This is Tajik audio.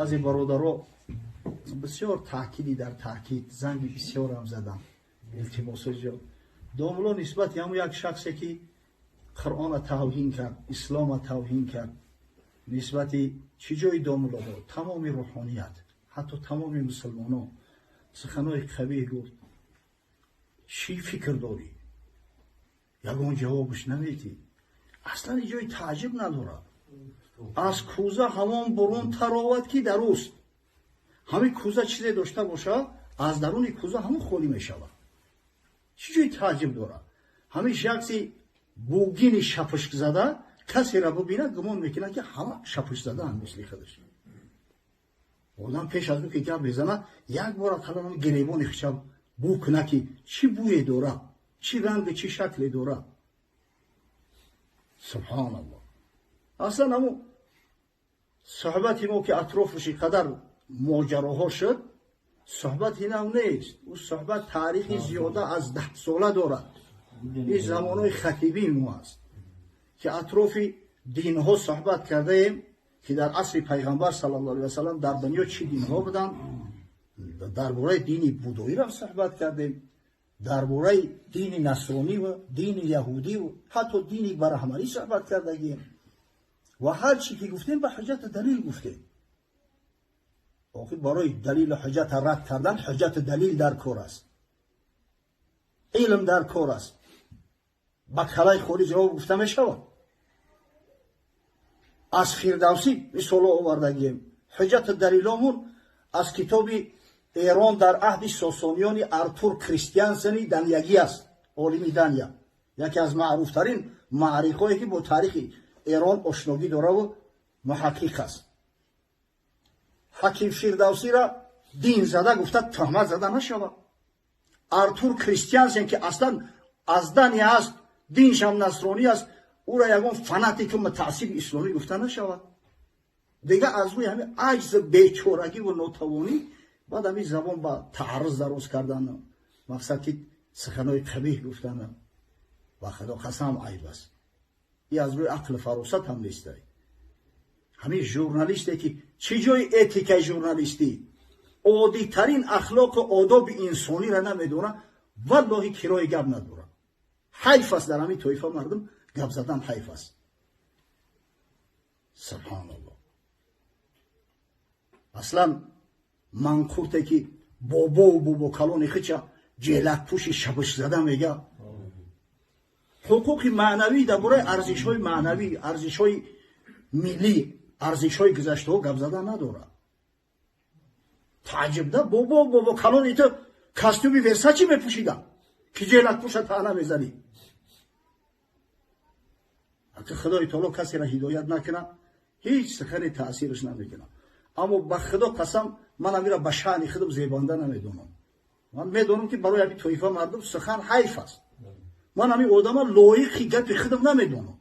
Баъзе бародаро бисёр таъкиди дар таъкид, занги бисёрам задам, илтимосо зиёд. Домулло нисбати ҳамун як шахсе, ки Қуръона тавҳин кард, ислома тавҳин кард, нисбати чӣ ҷои домуллоҳо, тамоми рӯҳоният, ҳатто тамоми мусулмоно суханои қабеҳ гуфт, чӣ фикр дорӣ? Ягон ҷавобаш наметӣ. Аслан ҷои тааҷҷуб надорад. Аз кӯза ҳамон бурун таровад, ки дар уст. Ҳамин кӯза чизе дошта бошад, аз даруни кӯза ҳамон холӣ мешавад. Чӣ ҷои тааҷҷуб дорад? Ҳамин шахси бугини шапушкзада касеро бубинад, гумон мекунад, ки ҳама шапушкзадаанд мисли худаш. Одам пеш аз он ки гап мезанад, як бор ақаллан гиребони хича бӯ кунад, ки чӣ бӯе дорад, чӣ ранги, чӣ шакле дорад. Субҳоналлоҳ. Аслан ҳамун суҳбати мо, ки атрофаш ин қадар моҷароҳо шуд, суҳбати нав нест. Ӯ суҳбат таърихи зиёда аз 10 сола дорад. Ин замонҳои хатибии мо аст, ки атрофи динҳо суҳбат кардаем, ки дар асри Пайғамбар саллаллоҳу алайҳи васалам дар дунё чӣ динҳо буданд. Дар бораи дини будоиро суҳбат кардем, дар бораи дини насрониву дини яҳудиву ҳатто дини бараҳманӣ суҳбат кардагием ва ҳар чӣ ки гуфтем, ба ҳуҷҷату далил гуфтем. Охир барои далилу ҳуҷҷата рад кардан ҳуҷҷату далил дар кор аст, илм дар кор аст. Ба калаи холӣ ҷавоб гуфта мешавад? Аз Фирдавсӣ мисоло овардагием, ҳуҷҷату далиломун аз китоби «Эрон дар аҳди Сосониёни» Артур Кристиансени даниягӣ аст, олими Дания, яке аз маъруфтарин муаррихое, ки бо таърихи Эрон ошногӣ дораву муҳаққиқ аст. Ҳаким Фирдавсиро дин зада гуфта туҳмат зада нашавад. Артур Кристиансен, ки аслан аз Дания аст, диншам насронӣ аст, ӯра ягон фанатику мутаассиби исломӣ гуфта нашавад. Дига аз рӯи ҳамин аҷзу бечорагиву нотавонӣ баъд ҳамин забон ба таарруз дароз кардану мақсад ки суханои қабеҳ гуфтану, ба Худо қасам, айб аст. И аз рӯи ақлу фаросат ҳам нестай. Ҳамин журналисте, ки чӣ ҷои этикаи журналистӣ, оддитарин ахлоқу одоби инсониро намедонад, валлоҳи, кирои гап надорад. Ҳайф аст, дар ҳамин тоифа мардум гап задан ҳайф аст. Субҳоналлоҳ. Аслан манқурте, ки бобову бобокалони хича ҷелакпӯши шабушзада мега, ҳуқуқи маънавӣ, дар бораи арзишҳои маънавӣ, арзишҳои миллӣ, арзишҳои гузаштаҳо гап задан надорад. Тааҷҷубда, бобо бобокалони ту костюми Версачи мепӯшида, ки ҷелакпӯша таъна мезанӣ? Ака, Худои таоло касеро ҳидоят накунад, ҳеҷ сухане таъсираш намекунад. Аммо ба Худо қасам, ман амира ба шаъни худам зебанда намедонам. Ман медонам, ки барои ҳамин тоифа мардум сухан ҳайф аст. Ман ҳамин одама лоиқи гапи худам намедонам.